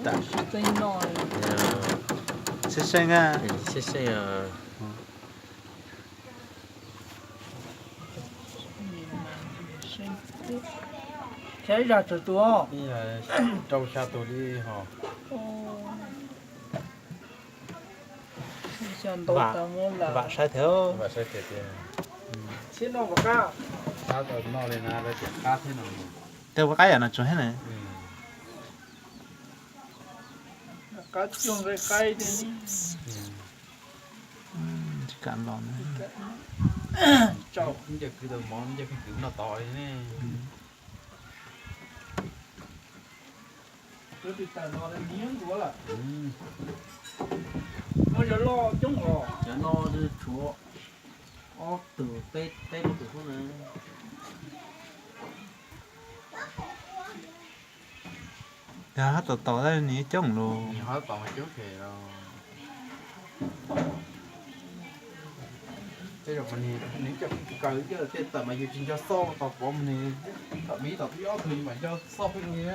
Tam sim txeeb noj. Xeb seej a. Xeb seej. Xya zag tawm tus os. Rau xya tus li ho. Vam saib thiab. Thiab no ua qab. Qab tau noj li na, lawv tias qab thiab no. Tej ua qab yam no tsuag thiab na. Qab tsuag nqaij qaib thiab. Tsis kam los na. Nce kwv tau mov, nce kwv kwv noj tod li ne. Cov no cov loj coob os. Cov no tshuav ob tug peb, peb plaub tus xwb na. Yog hab tom tom tab nws coob lus. Nws hab tom mas coob khe. Tej zaum mas nws coj kaw ib yam tej tawm mas yus tsis nco xoj tau pov mas nws tom miv tom twb ob tug yus mam nco xoj pheej li.